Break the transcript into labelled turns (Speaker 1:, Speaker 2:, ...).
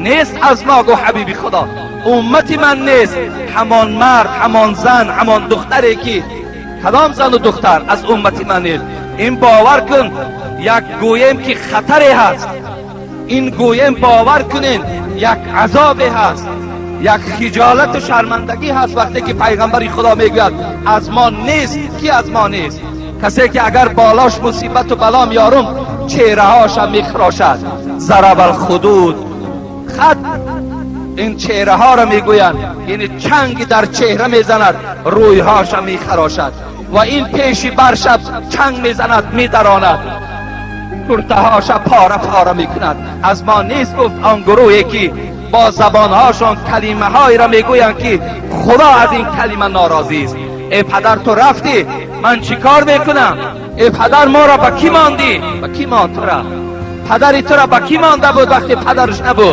Speaker 1: Нест аз мо, гу ҳабиби Худо, уммати ман нест ҳамон мард, ҳамон зан, ҳамон духтаре ки кадом зану духтар аз уммати ман нест. Ин бовар кун, як гӯем ки хатаре ҳаст. Ин гӯем, бовар кунен, як азобе ҳаст, як хиҷолату шармандагӣ ҳаст, вақте ки пайғамбари Худо мегӯяд: аз мо нест. Ки аз мо нест? Касе ки агар болош мусибату бало меорум, чеҳраҳоша мехирошад. Зарабал худуд, хад ин чеҳраҳоро мегӯянд, яъне чанги дар чеҳра мезанад, рӯйҳоша мехарошад ва ин пеши барша чанг мезанад, медаронад, куртаҳоша пора пора мекунад. Аз мо нест, гуфт, он гурӯҳе ки бо забонҳошон калимаҳоеро мегӯянд ки Худо аз ин калима норозист. Э падар, ту рафтӣ, ман чӣ кор мекунам? Э падар, моро ба кӣ мондӣ? Ба кӣ монд тура? Падари тура ба кӣ монда буд, вақте падараш набуд?